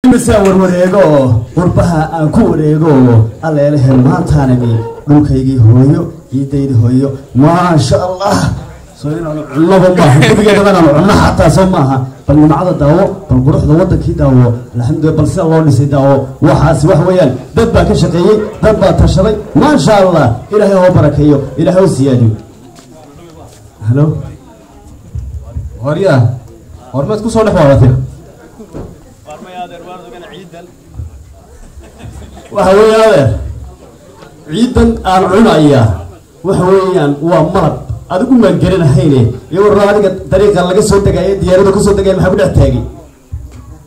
Imisaa warwareego oo qurbaha aan ku wareego oo alleelehe maantaanimi dhulkaygii hooyo, ciidaydii hooyo, maasha Allah. Soo inaanu cunnoba maaha, gebigeedaba inaanu cunno xataa soo maaha. Bal nimcada daawo, bal quruxda waddankii daawo, alxamdulillah. Bal sida loo dhisay daawo. Waxaasi wax weeyaan dad baa ka shaqeeyey, dad baa tashaday, maasha Allah. Ilaahay hoo barakeeyo, Ilaahay hoo siyaadiyo. Halo. Waryaa, hormaad ku soo dhex waadatay? Waxa weeye adeer, ciidan aan cunaya waxa weeyaan waa malab. Adigu maan garanahayne iyo warra adiga dariiqa laga soo degaayo, diyaarada kasoo degaya, maxaa ku dhex taagay?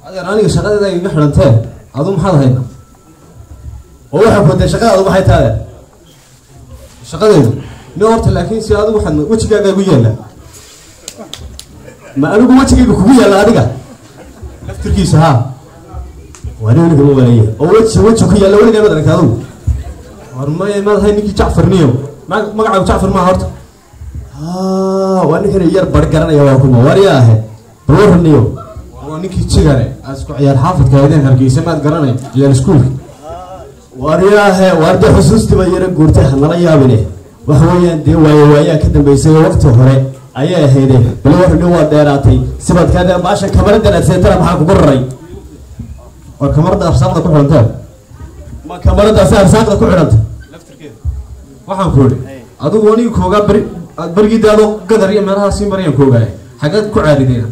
Adeer, aniga shaqadeeda igaga xidhantee, adu maxaad ahayd? Oo waxaa ku dee shaqadaadu maxay tahay adeer? Shaqadeedu mi horta, laakiin si adigu waxaad wejigaaga igu yaalla. Ma anigu wejigayga kugu yaalla adiga? Laftirkiisa haa. Waa nin weliga ma waleeya oo weji weji ku yaalla weligaa maad aragta adigu? War maya, maad ahayd ninkii Jacfar niyo? Magacaagu Jacfar maaha horta? Waa ninkan yar bar garanaya. Waa kuma waryaahe? Bal warraniyo. Waa ninkii Jigare aad isku ciyaar xaafadka ahaydeen Hargeysa, maad garanay, ciyaar iskuulka? Waryaahe, waar dee xusuustii baa yara guurtay, hanala yaabine. Waxa weeyaan dee waaye waayaa ka dambeysay oo waqti hore ayay ahayde. Bal warrani, waa dheeraatay sibaad kaa baasha kamaradan aad seetana, maxaa kugu raray? War kamarada arsaaqda ku xidhantee. Ma kamaradaasi arsaaqda ku xidhanta? Waxaan ku idhi adigu anigi koogaa beri berigii dee adoo gadar iyo meelahaa sii marayaan koogaaya, xaggeed ku caaridayna?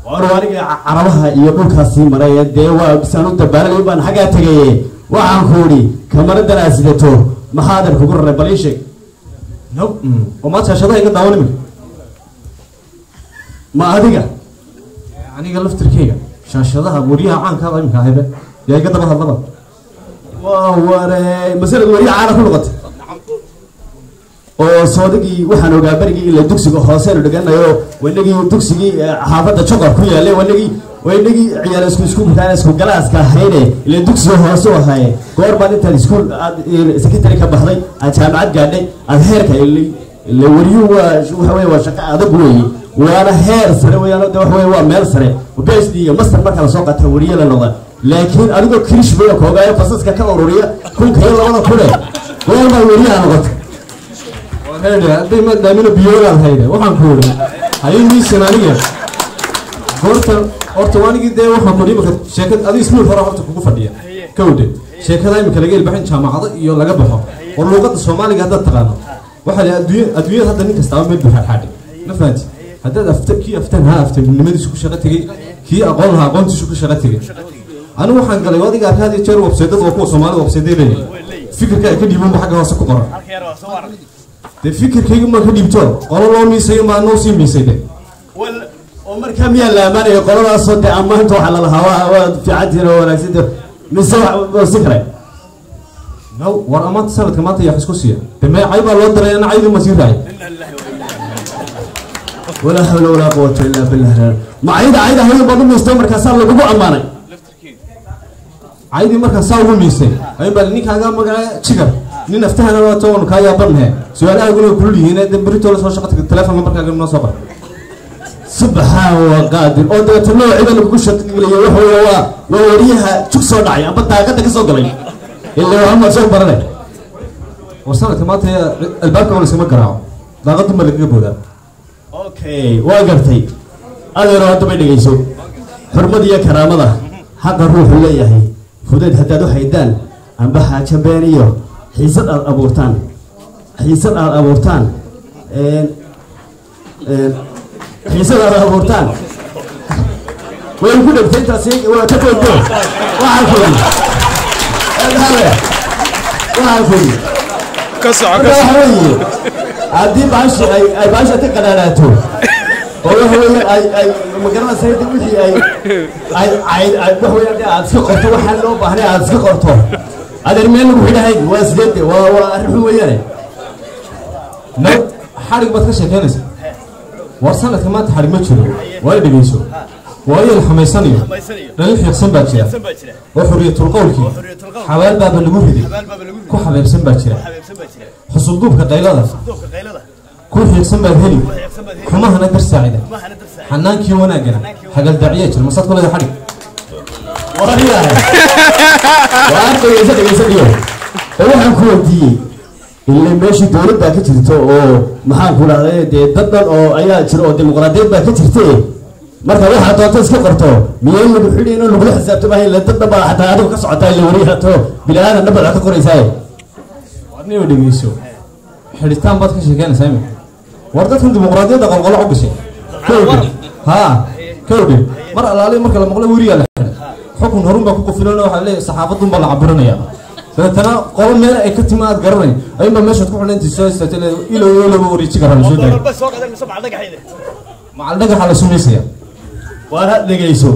Waanu aniga carabaha iyo dhulkaas sii maray, dee waa saan u dabaalanay baan xaggaa tegaye. Waxaan ku idhi kamaradan aad sidato maxaa adeer kugu raray? Bal ii sheeg. No, oo maad shaashadaha iga daawan imika? Ma adiga? Aniga laftirkeyga shaashadaha wariyaha caankaaba imika ahaybe, yaa iga daba hadlaba. Waa ware, masaladu wariya caana ku noqotay oo soodigii waxaan ogaa berigii ila dugsiga hooseenu dhiganayo, wanagii dugsigii xaafadda Joqor ku yaalay, wanagii ciyaar isku iskuulkaan isku galaaska ahayne, ila dugsiga hoose u ahaye. Goor baad intaad iskuul aad secondary ka baxday, aad jaamacad gaadhay, aad heerka ila wariyuhu waa waxa weye waa shaqo adag weeye, waana heer sare weeyaan. De waxa weye waa meel sare, PhD iyo master marka lasoo qaata wariye la noqda. Laakiin adigoo kirish bay koogaayo fasaska ka ururiya kunka iyo labada kune, goor baad wariyaha noqotay? War heedhe, hadday maad dhaamino biyoolaan hayde. Waxaan ku idhi haye miisan aniga goorta horta anigii dee waxaan ku idhi imika sheekad adiga iskuul hore horta kugu fadhiya kawdhe, sheekada imika laga ilbaxin jaamacado iyo laga baxo. War luuqadda Soomaaliga haddaad taqaano, waxaa la adduunya adduunyada hadda nin kastaaba meel buu xaadxaadhay, ma fahanti? Haddaad afta kii aftan haa aftanimadiisu ku shaqo tegey, kii aqoon lahaa aqoontiisu ku shaqo tegey. Anigu waxaan galay adiga arka had iyo jeer websaydyada, waa kuwa Soomaalida websayday leeyihin, fikirka ay ka dhiibanba xagga hoose ku qoran. Dee fikirkayga ma ka dhiibto, qolo loo miisayo maa noo sii miisay de. Oo markaa miyaa la ammaanaya qoladaasoo dee ammaanta waxaa lalahaa waa fiicantiin oo wanaagsantiin, mise si kale? No, war amaanta sanadka maanta yaa isku siiya de, mee cay baa loo diray, ana caydu ma sii raacay. Walaa xawla walaa quwata illaa billah. Ma cayda cayda hayn baad u miistay markaasaa lagugu ammaanay? Caydii markaan saa ugu miisay ayun baa ninkaaga magaca Jigar, nin aftahana waato, waanu kaa yaabannahe, su-aalahaaguna way kulul yihiin, de berito la soo shaqo taga, telefonka markaaga noo soo qor. Subxaan wa qaadir. Oo dabeeta noociba lagugu shaqigeliyo waxa weeye waa wariyaha jug soo dhacay amba daaqada ka soo galay, ilaa waxba soo baranay. War sanadka maanta albaabka waa laskama garaaco, daaqadun baa lagaga boodaa. Okay, waa gartay adeero. Hadda bay dhegeyso. Xurmada iyo karaamada xaqa ruuxu leeyahay fudayd haddaad u haydaan, amba xaajo been iyo xiisad aad abuurtaan, xiisad aad abuurtaan, xiisad aad abuurtaan, way ku dhegtay intaasi waa ka gogo. Waxaan ku yidhi, waxaan ku yidhi ka soco. Marka waxa weeye haddii baashi ay baasha ka qadhaadhaato oo waxa weeye ay magaranaysa wixii ay ay ay waxa weeye haddii aad iska qorto waxaan loo baahnay aad iska qorto, adeer meel lagu xidhahayn waa sideede, waa arrin xun weeyaane. No, xadhig baad ka sheekeynaysaa. War sanadka maanta xadhig ma jiro, waa i dhegeyso. Waayo la xamaysanayo dhalin xiiqsan baa jira oo xuriyatul qowlkii xabaal baaba lagu riday ku xabeebsan baa jira. Xusulduubka qaylada ku xiiqsan baad heli, xumahana dar saacida, xanaankii wanaaggana xagaldaaciyaa jira. Masaad ku leedahay xadhig? Waryahay, waa dhegeysa, dhegeysa dhiyo. Oo waxaan ku weydiiyey, ilaa meeshii dowlad baa ka jirto oo maxaan ku dhahday, dee dad dhan oo ayaa jiro oo dimuqraadiyad baa ka jirte. Marka waxaa doonto iska qorto, miyay lagu xidhi inuu lagula xisaabtamahay? Ila dad dhan baa xataa adigu ka socotaa, ila wariyahato bini aadan dhan baad wax ka qoraysaa. Warniyo, dhegeyso, xidhitaan baad ka sheekeynaysaa imika. War dadkan dimuqraadiyadda qolqolo u gashay, kowdhe ha kowdhe. Mar alaali marka la maqlo werigaa la xidhay, xukun horun baa ku qufilan. Waxaa leeyahay saxaafadun baa la caburinaya. Dabeetana qolo meel ay ka timi aad garanay ayuunbaa meeshaad ku xidhan intii soo istaagtay ilow ilowba wareeji karaa la soo daayay, macal dhagaxa la sumaysaya. Waar had dhegeyso,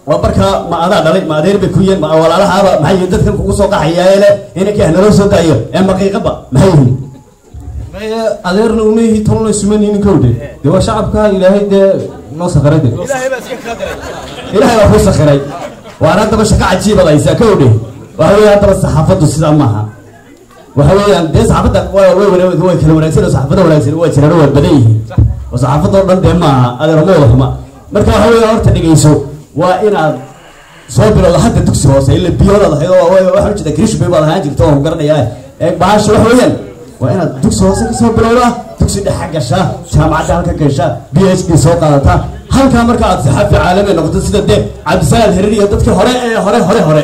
waa markaa ma adaa dhalay, ma adeer bay ku yihiin, ma walaalahaaba, maxay yihiin dadkan kugu soo qaxayaa ele inankii hanaloo soo daayo ee maqiiqaba, maxay yihiin? Maye, adeerna uma yihi, tolna isuma nihin, kowdhe. Dee waa shacabka Ilaahay dee noo sakharay de. Ilaahay baa kuu sakhiray. Waan haddaba shaqo cajiibaad haysaa, kowdhe. Waxa weeye haddaba saxaafaddu sidaa maaha. Waxa weeyaan dee saxaafadda way way kala wanaagsan oo saxaafadda wanaagsan waa jiraan oo waa badan yihiin, oo saxaafadda oo dhan dee maaha adeero, ma wada xuma. Marka waxa weeye horta dhegeyso, waa inaad soo bilowda hadda dugsi hoose, ila biyoodaad ahayd oo waxaan ujeeda krish bay baad ahaan jirta oo garanayaa. Ee bahasha waxa weeyaan waa inaad dugsi hoose kasoo bilowda, dugsi dhexe gashaa, jaamacadda halka gashaa, PhD soo qaadataa halkaa. Marka aad saxafi caalami noqoto, sida dee Cabdisalaan Hereri iyo dadkii hore ee hore hore hore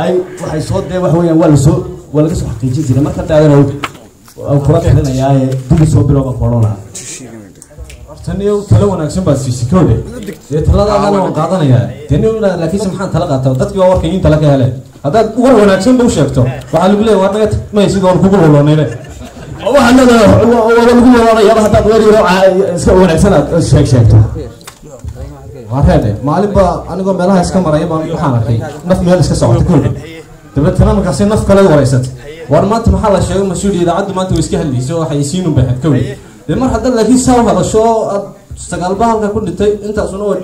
ay waxay soo dee waxa weeyaan waa lasoo waa laga soo xaqiijin jiray. Marka daadana waan kula talinayaa ee dib soo bilowga koodhan lahaa. Horta niyow, talo wanaagsan baad siisay, kowdhe. Dee taladaadana waan qaadanayaa dee niyow, laakiinse maxaan tala qaataa? Dadkii waa warka in tala ka heleen. Haddaad war wanaagsan ba u sheegto, waxaa lagu leeyahay war naga may sidii waan kugu loloonayne. Waxaa leedahay waaba lagu walaalayaaba haddaad weer yaro iska wanaagsan aad sheeg sheegto. Waa reede, maalin baa anigoo meelaha iska maraya baan waxaan arkay naf meel iska socota, kowdhe. Dabeetana markaasi naf kale wareysatay, war maanta maxaa la sheegay? Mas-uul idaacaddu maanta way iska hadlaysa oo xayeysiinun bay ahayd, kowdhe. Dee mar haddaad laakiin saa u hadasho oo aad sagaalba halka ku dhintay intaasuna waa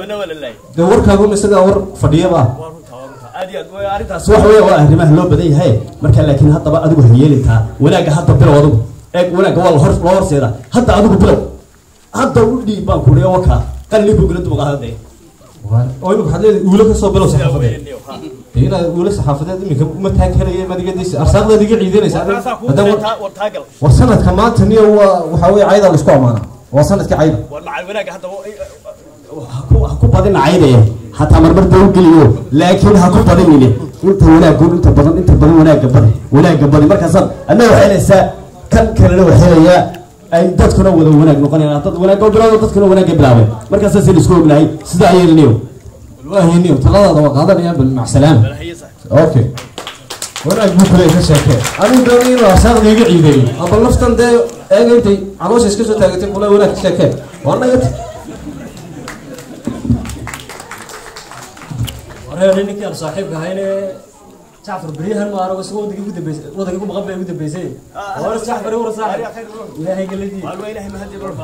dee warkaaguna isagaa war fadhiyaba. Arrintaas waxa weya waa arrimaha loo badan yahay. Marka laakiin haddaba adigu ha yeelintaa wanaagga hadda bilow. Adigu eeg, wanaagga waa lahor loo horseeda. Hadda adigu bilow, hadda u dhiib baan kuhi waka qalli buu gula dubuqa hadde. Oo imika waxaad leedahay uula kasoo bilow saxaafadeed. Dee inaad uula saxaafadeed iminka uma taag karaya, madigadiisa arsaaqdaad iga ciidanaysa. Haddaan war sanadka maanta niyo waa waxaa weye cayda la isku amaanaa, waa sanadkii cayda. Ha ku badin cayde, hataa marmar dee u geliyo, laakiin ha ku badinine. Inta wanaaggu inta badan, inta badan wanaagga badi, wanaagga badi. Markaasaad adna waxay kan kalena waxelayaa ay dadkuna wada wanaag noqonayaan. Dad wanaagga u bilowda, dadkuna wanaagga bilaabay. Markaasaas isku ognahay, sidaa yeelinayo. Wallahi niyo, taladaada waa qaadanaya. Bal macsalaama. Okay, wanaag buu kuley ka sheekee. Adigu doonay inuu arsaaqda iga ciideeyo aba laftan dee eega intay caloosha iska soo taagatay kule wanaag ka sheekee, waa naga. Wareer, ninkii aan saaxiibka ahayne Jacfar beryahan ma arago, isagoo wadankii ugu dambeysay, wadankii ku maqan bay ugu dambeysay. War Jacfar, war saaxiib, Ilaahay galadii,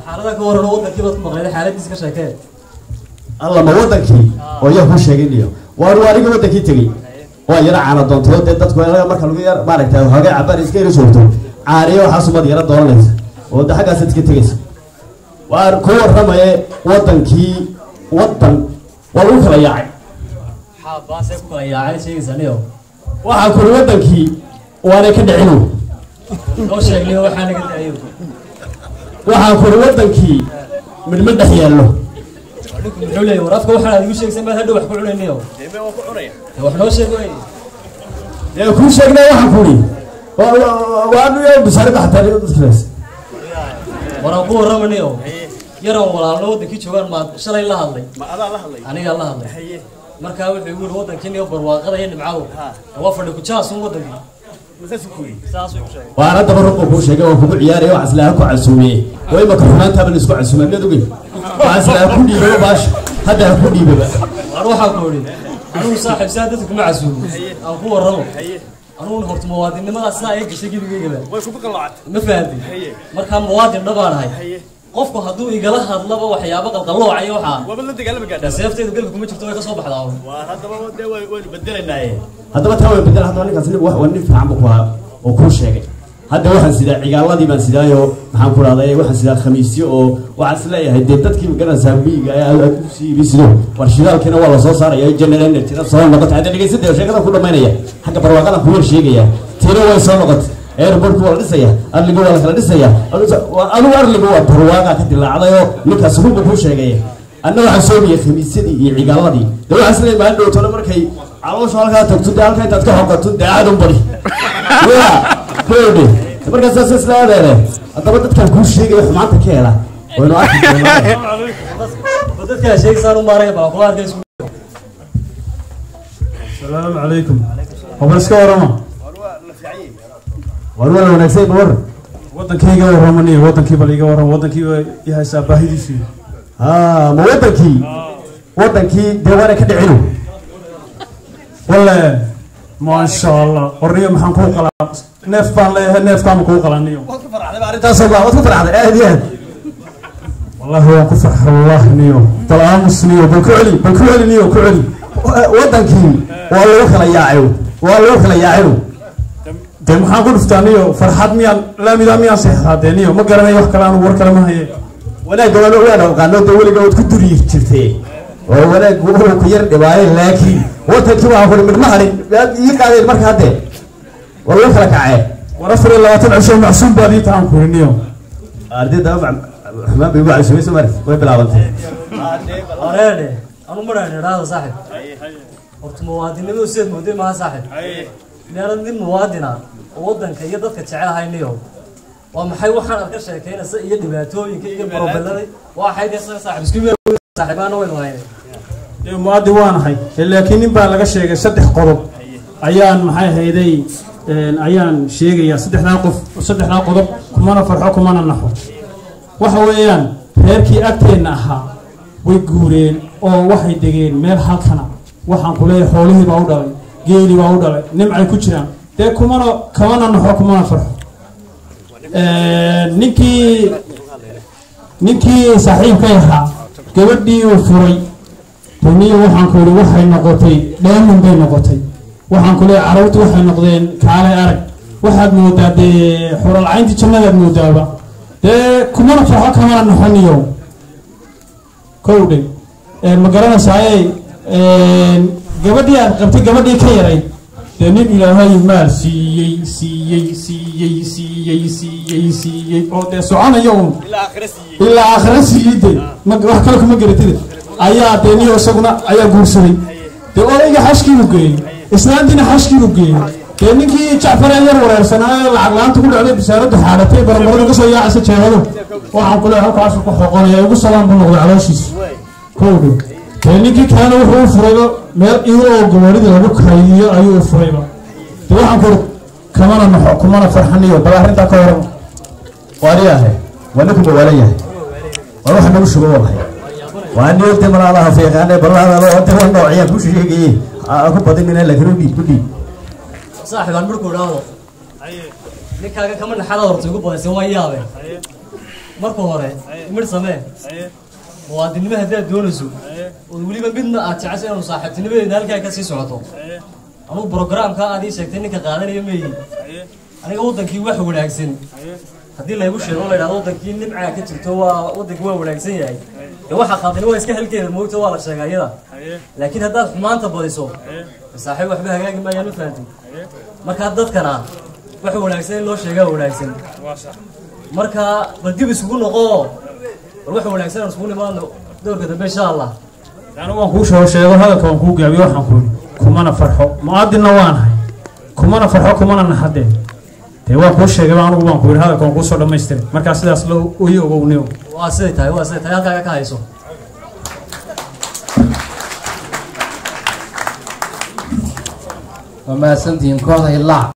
xaalada ka waran? Wadankii baad ku maqleed, xaaladiisa ka sheekee. Alla, ma wadankii oo yaa kuu sheegay niyo? Waar waa aniga wadankii tegey, waa yara caana doontay. Dee dadku marka lagu yar maaragtay hogay cabaar iska yara joogto, caaniyo waxaa sumad yara dooranaysa oo de xaggaasaad iska tegaysa. Waar ku warramaye, wadankii wadan waa lagu kala yaacay. Xaabaasay ku kala yaacay sheegaysaa niyo? Waxaa kuri wadankii waanay ka dhicino. Noo sheegniyo, waxaa naga daayo. Waxaa kuri wadankii midhma dhex yaallo. Ninku muxuu leeyahay? War afka waxaan aad igu sheegsan baad hadhow wax ku cunayniyo, wax noo sheeg wey. Dee kuu sheegnaa, waxaan kuri waa bisaaradda xataa dadkaas. Waraan ku warramaniyo, yaraan walaalno wadankii joogaan maad shalay la hadlay. Anigaa la hadlay. Markaa wuxuu igu yidhi wadankii niyo barwaaqada iyo nimcadu waa fadhi kujaasun wadankii, saasuu igu sheegay. Waan haddaba runbuu kuu sheegay oo kugu ciyaaraya. Waxaa islaaha ku casuumiyey oo imaka xumaantaaba la isku casuumay, miyaad ogey? Waxaa islaaha ku dhiibaba baasha, hadda ha ku dhiibaba. Waar waxaan ku idhi anigu saaxiib saa dadka kuma casuumo. Aan ku warramo, aniguna horta muwaadinnimadaas sidaa ay gashay gebigeygaba, ma fahantin? Markaa muwaadin dhabaan ahay. Qofku hadduu igala hadlaba waxyaabo qalqaloocaya, waxaa seeftaydu galka kuma jirto, way ka soo baxdaa. Haddaba taa way bedel. Haddaba ninkaas nin wax waa nin fiican buu ku ahaa oo kuu sheegay. Hadda waxaan sidaa cigaaladii baan sidaayo, maxaan ku rahday, waxaan sidaa khamiisyo oo waxaan isleeyahay dee dadkii magaranaysaa miyiga aad u sii iibisido. War shidaalkiina waa lasoo saaraya, general energy-na soo noqotay. Hadda dhegeysadee, sheekada ku dhamaynaya xagga barwaaqadan ku yar sheegaya. Tiina way soo noqotay, airportku waa la dhisaya, arligu waa la kala dhisaya. Adigu arligu waa barwaaqa ka dilaacdayoo ninkaas runbu kuu sheegaya. Anna waxaan soomiyey khamiisyadii iyo cigaaladii. Dee waxaan isleeyahay maalin dhowtona markay caloosha halkaa tagto, dee halkaa intaad ka xoqato dee aad un bari ya koodhe. Markaa saas isla adeere, haddaba dadkaan kuu sheegaya xumaanta ka hela waynu arki doonaa. Dadkaa sheegaysaan u maaraya baa kula arkay isku. Asalaamu calaykum, hobal iska warama. War waa la wanaagsan, war. Wadankayga warramaniyo, wadankii bal iga warram, wadankiiba i haysaa baahidiisii. Ha, ma wadankii? Wadankii dee waana ka dhicinu. Walle maasha Allah, warniyo maxaan kuu qalaa? Neef baan leeyahay, neefkaama kuu qalaniyo. Waad ku farxday arrintaasoo baa, waad ku farxday aad iyo aad. Wallahi waan ku farxay, wallahi niyo. Bal aamus niyo, bal ku celi, bal ku celi niyo, ku celi. Wadankii waa lagu kala yaacay, waa lagu kala yaacay. Dee maxaan ku dhuftaa niyo? Farxad miyaan laamidaa miyaan seexdaa dee niyo? Ma garanayo wax kale, anigu war kale ma haye. Wanaagga waan waan aqaano, dee weliga waad ku duri jirtay oo wanaag wuxuu ku yar dhibaaye, laakiin wadankii waxaa kuri midh ma harin aad ii qaadeen. Marka hadde waa lagu kala kacee. War 24 cisho macsuum baad ii tahan kuri niyo. Ardayda xumaan bay ugu casuumaysa mar way bilaabantay. Wareere anu maraan idhaahdo saaxib, horta muwaadinimadu sidaad mooday maha saaxib. Miyaanad nin muwaadina oo waddanka iyo dadka jecel niyo? Waa maxay waxaan aad ka sheekaynaysa iyo dhibaatooyinka iyo barobelada? Waa xay dee saaxib, isku meel saaxibaana waynu haynay. Dee muwaadin waanahay, laakiin nin baa laga sheegay 3 qodob ayaan maxay hayday ayaan sheegayaa. Saddexdaa qof, saddexdaa qodob kumana farxo kumana naxo. Waxa weeyaan reerkii agteenna ahaa way guureen oo waxay degeen meel halkana. Waxaan ku leeyahay xoolihii baa u dhalay, geelii baa u dhalay, nimcay ku jiraan. Dee kumana kamana naxo kumana farxo. Ninkii saaxiibkay ahaa gabadhii uu furay duniya, waxaan ku yidhi waxay noqotay dheeman bay noqotay. Waxaan ku leeyahay carruurtu waxay noqdeen kaalay arag, waxaad moodaa dee xuralcayntii jannadaad moodaaba. Dee kumana farxo kamana naxoniyo kowdhe. Ma garanaysaaye gabadhii aad qabtay, gabadhii ka yaray, dee nin Ilaahay maal siiyey siiyey siiyey siiyey siiyey siiyey oo dee soconaya uun ilaa aakhira siiyey, de wax kale kuma garatide, ayaa dee niyo isaguna ayaa guursaday. Dee odayga xashkiibuu geeyey, islaantiina xashkiibuu geeyey. Dee ninkii Jacfareen yar wareersanaayo, lacag la-aanta ku dhacday, bisaaraddu xaadhatay, barambaradu kasoo yaacaysa jeebadu, waxaan kule halkaasuu ku xoqonaya ugu salaan buu noqday calooshiisa kowdhe. Dee ninkii kalena wuxuu u furayba meel iyadoo gawaarida lagu kaydiyo ayuu u furayba. Dee waxaan kuri kamana naxo kumana farxaniyo. Bal arrintaa ka waran. Waariyahay, waa ninku mawaalan yahay, waa waxa nagu shugo waa maxay? Waa niyo de malaalaha fiiqaane balahadalo de waa noociyaan ku sheegayey ku badinina, laakiin u dhiib ku dhiib. Saaxib, aan markuu idhaahdo ninkaaga kama naxada horta igu badaysa, waan yaabe. Marka hore midh samee, muwaadinimo haddaad doonayso oo weliba midna aad jecesha inaanu saaxiibtinimadeedna halkaa ka sii socoto, anugu programka aad ii sheegtay ninka qaadanaya meeyi. Aniga waddankii wax wanaagsan haddii laygu sheego, la yidhahdo waddankii nimcaa ka jirto, waa waddankii waa wanaagsan yahay, dee waxa qaadani waa iska halkeeda moogta, waa la sheegaa iyada. Laakiin haddaad xumaanta badiso saaxiib, waxba hagaagi maayaan, ma fahantay? Markaa dadkana wax wanaagsan in loo sheegaa wanaagsan. Marka bal dib isugu noqo, bal wax wanaagsan aan isugu nimaadno doorka dambe insha Allah. Anigu waan kuu sheego hadalka, waan kuu gaabiyo. Waxaan ku yidhi kumana farxo, mu'aadinna waanahay, kumana farxo kumana naxadee. Dee waan kuu sheegayba anigu, waan ku yidhi hadalka waan kuu soo dhamaystiray. Markaa sidaas la ii ogowniyo. Waa siday tahay, waa siday tahay, halkaaga ka hayso. Waa mahadsantihiin kooxda Hilaac.